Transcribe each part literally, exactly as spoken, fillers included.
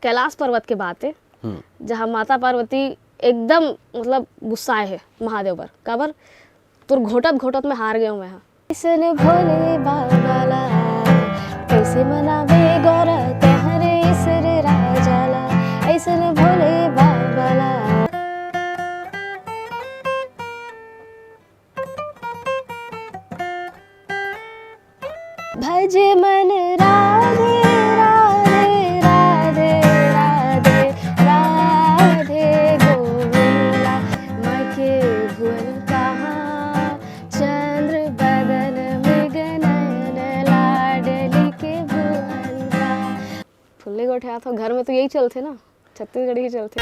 कैलाश पर्वत के बात है, हम्म। जहाँ माता पार्वती एकदम, मतलब, गुस्साए है महादेव पर। काबर? तोर घोटत घोटत में हार गए मैं। ऐसन भोले बाबा ला, कैसे मनावे गौरा तोहरे ईसर राजा ला। ऐसन भोले बाबा ला। भज मन राधे, राधे, राधे, राधे, राधे गोविंदा। मायके भुवन कहाँ, चंद्र बदन मृग नयन, लाडली के भुवन कहाँ। फुल्ली गोठियाथो, घर में तो यही चलथे ना, छत्तीसगढ़ी ही चलथे।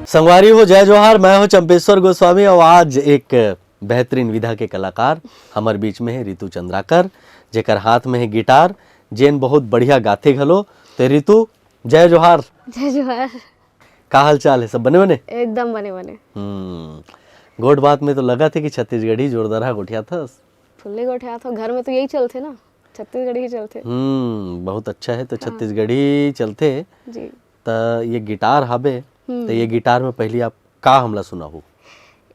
संगवारी हो, जय जोहार, मैं हूं चंपेश्वर गोस्वामी और आज एक बेहतरीन विधा के कलाकार हमर बीच में है रितु चंद्राकर, जेकर हाथ में है गिटार, जेन बहुत बढ़िया गाथे घलो। तो रितु, जय जोहार। जय जोहार। का हाल चाल है, सब बने बने? एकदम बने बने। हम्म, गोठ बात में तो लगथे कि छत्तीसगढ़ी जोरदार गोठियाथस। फुल्ली गोठियाथो, घर में तो यही चलथे ना, छत्तीसगढ़ी ही चलथे। हम्म, बहुत अच्छा है, तो हाँ। छत्तीसगढ़ी चलथे। जी। त ये गिटार हाबे, हम्म। त ये गिटार में पहली आप का हमला सुनाहू?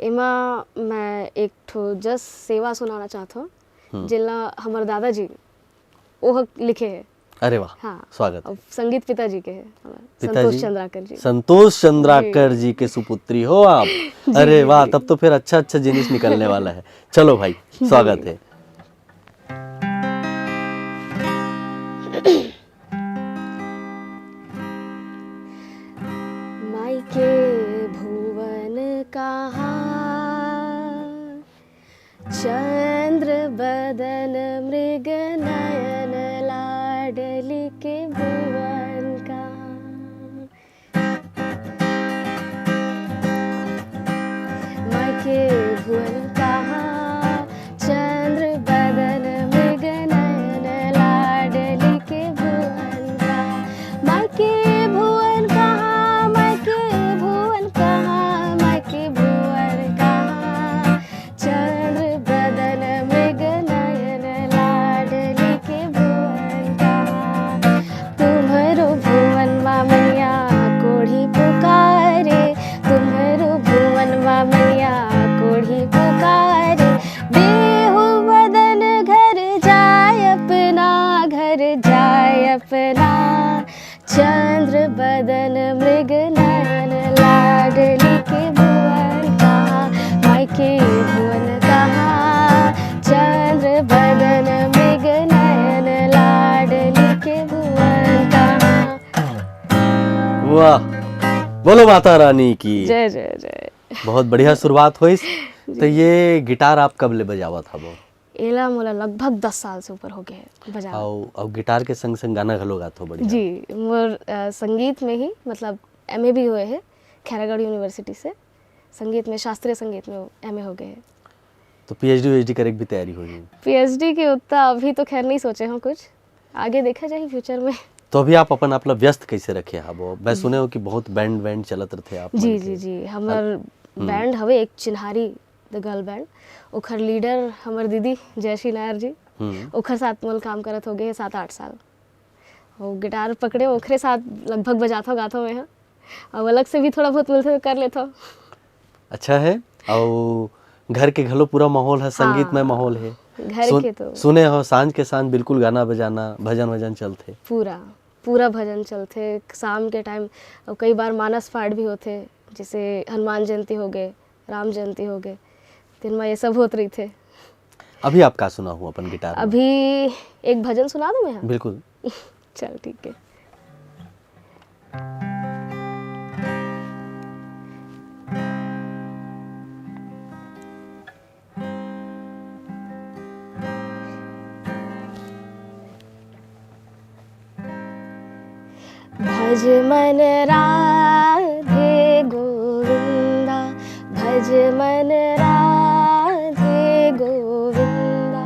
एमा मैं एक ठो जस सेवा सुनाना चाहत हूँ, हम्म। जेला हमर दादाजी ओह लिखे है। अरे वाह, हाँ। स्वागत है। अब संगीत पिताजी के है, हमारे पिताजी? संतोष चंद्राकर जी। संतोष चंद्राकर जी। जी के सुपुत्री हो आप। जी, अरे जी, वाह, जी। तब तो फिर अच्छा अच्छा जिनिस निकलने वाला है। चलो भाई, जी। स्वागत है। मायके भुवन कहाँ, चंद्र बदन मृग नयन, लाडली के भुवन कहाँ। मायके भुवन कहाँ, चंद्र बदन मृग नयन, लाडली के भुवन कहाँ। मायके भुवन कहाँ, मायके भुवन कहाँ, मायके भुवन कहाँ। चंद्र बदन मृग नयन, लाडली के भुवन कहाँ। तुम्हरो भुवन मा मैया कोढ़ी पुकारे, तुम्हरो भुवन मा मैया कोढ़ी पुकारे। बेहू बदन घर जाय अपना, घर जाय अपना। चंद्र बदन मृग नयन, लाडली के भुवन कहाँ, मायके भुवन कहाँ। चंद्र बदन मृग नयन, लाडली के भुवन कहाँ। वाह, बोलो माता रानी की। जय, जय, जय। बहुत बढ़िया शुरुआत होइस। जी। तो ये गिटार आप कब ले बजावत हवो? एला मोला लगभग दस साल से ऊपर हो गए हे बजावत। अउ, अउ गिटार के संग संग गाना घलो गाथो, बढ़िया। जी, मोर, अ, संगीत में ही, मतलब, एमए भी हुए हे खैरागढ़ यूनिवर्सिटी से, संगीत में, शास्त्रीय संगीत में एमए हो गए हे। तो पीएचडी वीएचडी करे के भी तैयारी होही? पीएचडी के उतना अभी तो खैर नहीं सोचे हूँ कुछ, आगे देखा जाही फ्यूचर में। तो अभी आप अपन आप ला व्यस्त कैसे रखे हबो? मैं हम्म। सुने हो कि बहुत बैंड वैंड चलत रथे आप जी, मन जी, के। जी। हमर अब, हम्म। बैंड हवे एक चिन्हारी, द गर्ल बैंड, ओखर लीडर हमर दीदी जयश्री नायर जी, हम्म। ओखर साथ मोल काम करत हो गए हे सात आठ साल। वो गिटार पकड़े, ओखरे साथ लगभग बजाथो गाथो मैं ह। अब अलग से भी थोड़ा बहुत मिलथे तो कर लेथो। अच्छा है। अउ घर के घलो पूरा माहौल है, संगीतमय हाँ, माहौल है। घर सुन-, के तो सुने हो, सांझ के सांझ बिल्कुल गाना बजाना, भजन वजन चलथे। पूरा, पूरा भजन चलथे। शाम के टाइम कई बार मानस पाठ भी होथे, जैसे हनुमान जयंती हो गए, राम जयंती हो गए, दिन में ये सब होत रहिथे। अभी आप का सुनाहू अपन गिटार में? अभी एक भजन सुना दूं मैं? हाँ। बिल्कुल। चल, ठीक है। भज मन राधे गोविंदा, भज मन राधे गोविंदा,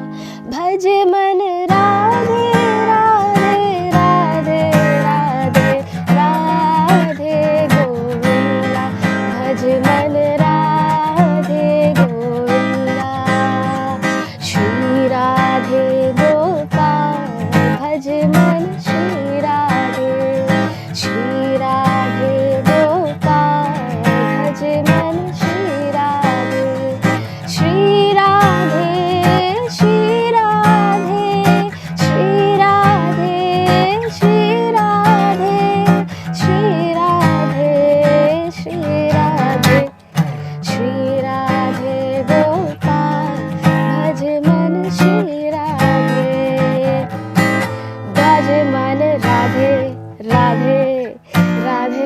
भज मन राधे, राधे, राधे, राधे, राधे गोविंदा, भज मन राधे गोविंदा, श्री राधे गोपाल, भज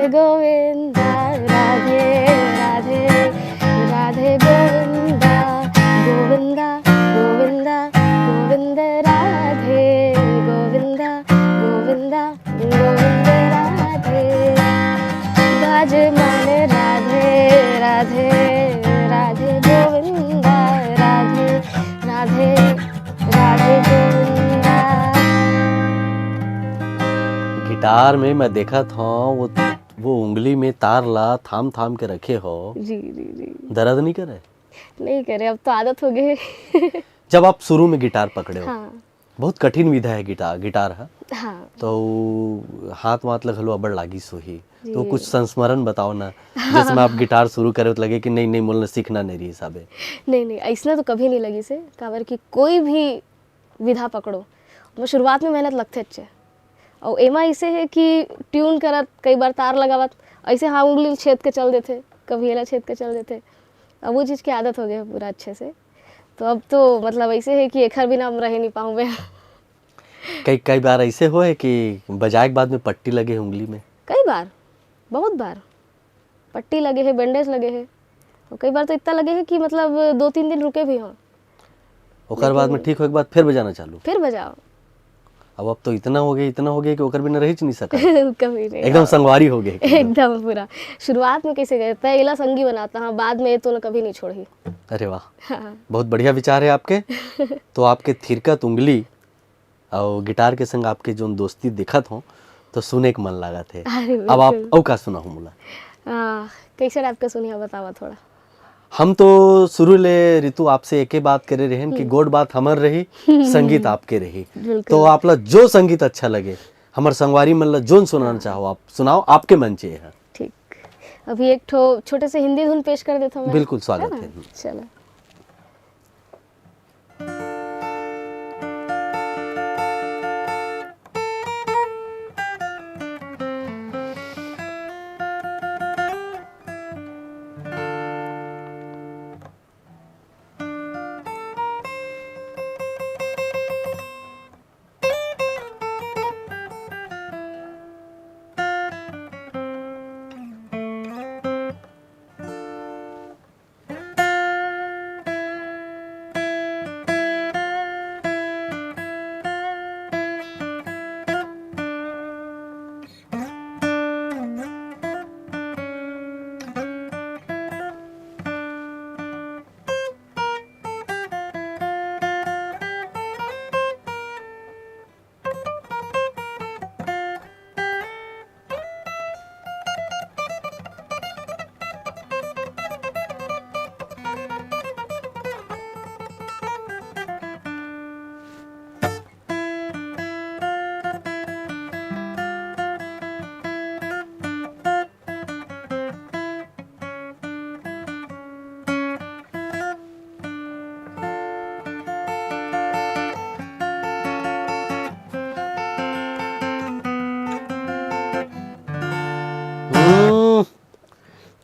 गोविंदा राधे राधे, राधे गोविंदा, गोविंदा गोविंदा गोविंद, राधे गोविंदा, गोविंदा गोविंद, राधे। बाजे मन राधे राधे, राधे गोविंदा, राधे राधे, राधे गोविंदा। गिटार में मैं देखत हूँ वो वो उंगली में तार ला थाम थाम के रखे हो। जी जी जी। दर्द नहीं करे? नहीं करे, अब तो आदत हो गई। जब आप शुरू में गिटार पकड़े हो, हाँ बहुत कठिन विधा है गिटार गिटार है। हाँ। तो हाथ वाथ ला घलो अबड़ लागिस होही। जी। तो कुछ संस्मरण बताओ ना, जिसमें आप गिटार शुरू करे तो लगे कि नहीं नहीं मोला सीखना नहीं रही हिसाबे। नहीं नहीं, ऐसना तो कभी नहीं लगिस हे, काबर कि कोई भी विधा पकड़ो, ओमा शुरुआत में मेहनत लगथे अच्छे। और एमा ऐसे है कि ट्यून करत, कई बार तार लगावत, ऐसे हाँ उंगली छेद के चल देथे, कभी एला छेद के चल देथे। अब वो चीज़ की आदत हो गई है पूरा अच्छे से। तो अब तो मतलब ऐसे है कि एखर बिना हम रह नहीं पाऊँ मैं। कई कई बार ऐसे होए कि बजाए के बाद में पट्टी लगे उंगली में? कई बार, बहुत बार पट्टी लगे है, बैंडेज लगे है, और कई बार तो इतना लगे है कि मतलब दो तीन दिन रुके भी हों। ओकर बाद में ठीक होए के बाद फिर बजाना चालू। फिर बजाओ। अब अब तो इतना हो गया, इतना हो गया कि ओकर बिना रहिच नहीं सका। कभी नहीं। एकदम संगवारी हो गए। एकदम पूरा। शुरुआत में कैसे गए, तय इला संगी बनाता हाँ, बाद में ये तो कभी नहीं छोड़ी। अरे वाह, हाँ। बहुत बढ़िया विचार है आपके। तो आपके थिरकत उंगली और गिटार के संग आपके जोन दोस्ती दिखत हो तो सुने के मन लागत है। अरे अब आप बिल्कुल। अउ का सुनाहू मोला? आ, कैसे टाइप का सुनिया, बतावा थोड़ा। हम तो शुरू ले रितु आपसे एके बात करे रहेन कि गोठ बात हमर रही, संगीत आपके रही। बिल्कुल। तो आप ला जो संगीत अच्छा लगे, हमर संगवारी मन ला जोन सुनाना चाहो आप सुनाओ, आपके मंच ये है। ठीक, अभी एक ठो छोटे से हिंदी धुन पेश कर देता हूँ मैं। बिल्कुल, स्वागत ना? है। चलो। हम्म,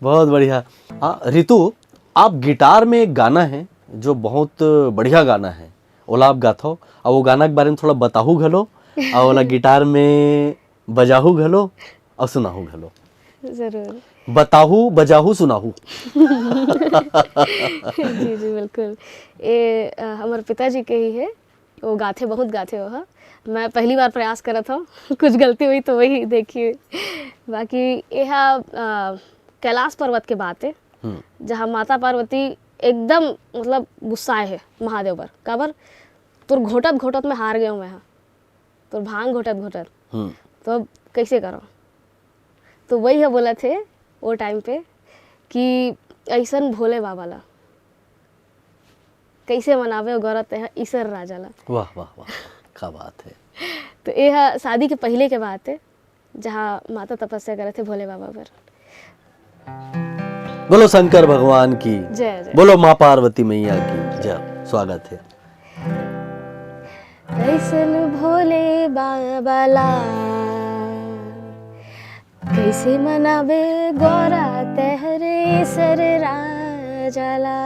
बहुत बढ़िया। हाँ, रितु, आप गिटार में एक गाना है जो बहुत बढ़िया गाना है, ओला आप गाथो, और वो गाना के बारे में थोड़ा बताहू घलो, और ओला गिटार में बजाहू घलो और सुनाहू घलो। जरूर। बताहू, बजाहू, सुनाहू। जी जी बिल्कुल। ये अ, हमर पिताजी के ही है, वो गाथे, बहुत गाथे वो ह। मैं पहली बार प्रयास करत हूँ। कुछ गलती हुई तो वही देखिए। बाकी ये ह, अ, कैलाश पर्वत के बात है, हम्म। जहाँ माता पार्वती एकदम मतलब गुस्साए है महादेव पर। काबर? तोर घोटत घोटत में हार गया हूँ मैं ह, तोर भांग घोटत घोटत। हम्म। तो अब कैसे करो? तो वही है बोला थे वो टाइम पे कि ऐसन भोले बाबा ला कैसे मनावे, गौरा तेहा ईसर राजा ला। वाह वाह वाह, क्या बात है। तो ये ह शादी के पहले के बात है, जहाँ माता तपस्या करे थे भोले बाबा पर। बोलो शंकर भगवान की, जय जय। बोलो माँ पार्वती मैया की जय। स्वागत है। कैसन भोले बाबा ला, कैसे मनावे गौरा तेहरे सर राजा ला।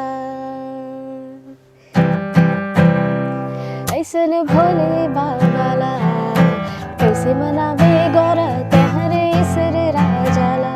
ऐसन भोले बाबा ला, कैसे मनावे गौरा तेहरे सर राजा ला।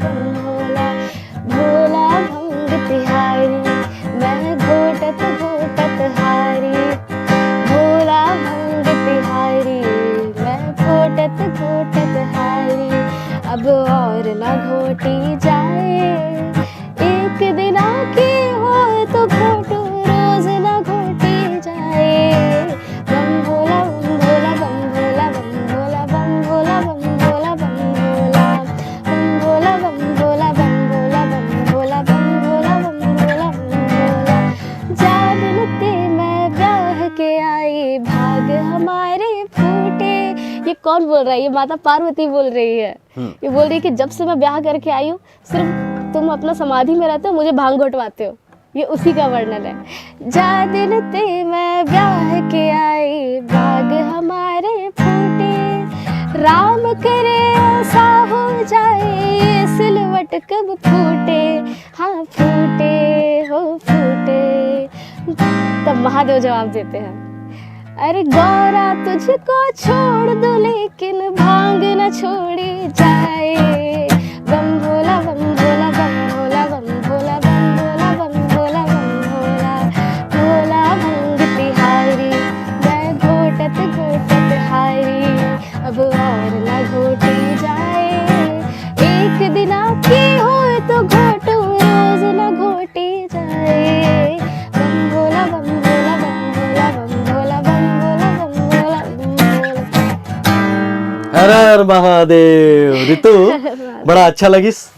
बम भोला। भोला भंग तिहारी, मैं घोटत घोटत हारी। भोला भंग तिहारी, मैं घोटत घोटत हारी। अब और ना घोटी जाए, एक दिन आके हो तो घोटो, रोज ना घोटी जाए। बम भोला, बम भोला, बम भोला, बम भोला, बम भोला, बम भोला, बम भोला। बम भोला, बम भोला, बम भोला, बम भोला, बम भोला, बम भोला, बम भोला। जा दिन ते मैं ब्याह के आई, भाग हमारे फूटे। ये कौन बोल रहा है? ये माता पार्वती बोल रही है। हम्म। ये बोल रही है कि जब से मैं ब्याह करके आई हूँ, सिर्फ तुम अपना समाधि में रहते हो, मुझे भांग घोटवाते हो। ये उसी का वर्णन है। जा दिन ते मैं ब्याह के आई, भाग हमारे फूटे। राम करे ऐसा हो जाए, ये सिलवट कब फूटे। हाँ फूटे, हो फूटे। तब महादेव जवाब देते हैं, अरे गौरा तुझको छोड़ दो लेकिन भांग न छोड़ी जाए। बम भोला, बम भोला, बम भोला, बम भोला, बम भोला, बम भोला, बम भोला। भोला भंग तिहारी, मैं घोटत घोटत हारी। अब और ना घोटी जाए, एक दिन आपकी हो तो घोटो, रोज ना घोटी जाए। बम भोला, बम भोला, बम भोला, बम भोला, बम भोला, बम भोला, बम भोला। हर हर महादेव। रितु, बड़ा अच्छा लगिस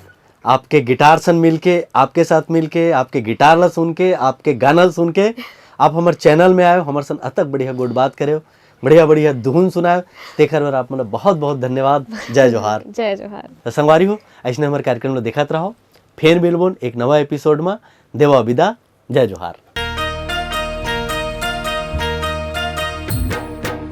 आपके गिटार सन मिलके, आपके साथ मिलके, आपके गिटार ला सुन के, आपके गाना ला सुन के। आप हमर चैनल में आयो, हमर सन अतक बढ़िया गोठ बात करे, बढ़िया बढ़िया धुन सुनायो, तेखर बर आप मन बहुत बहुत धन्यवाद। जय जोहार। जय जोहार। तो संगवारी हो, ऐसने हमर कार्यक्रम ला देखत रहो। फेर मिलबोन एक नवा एपिसोड में। देवा विदा। जय जोहार।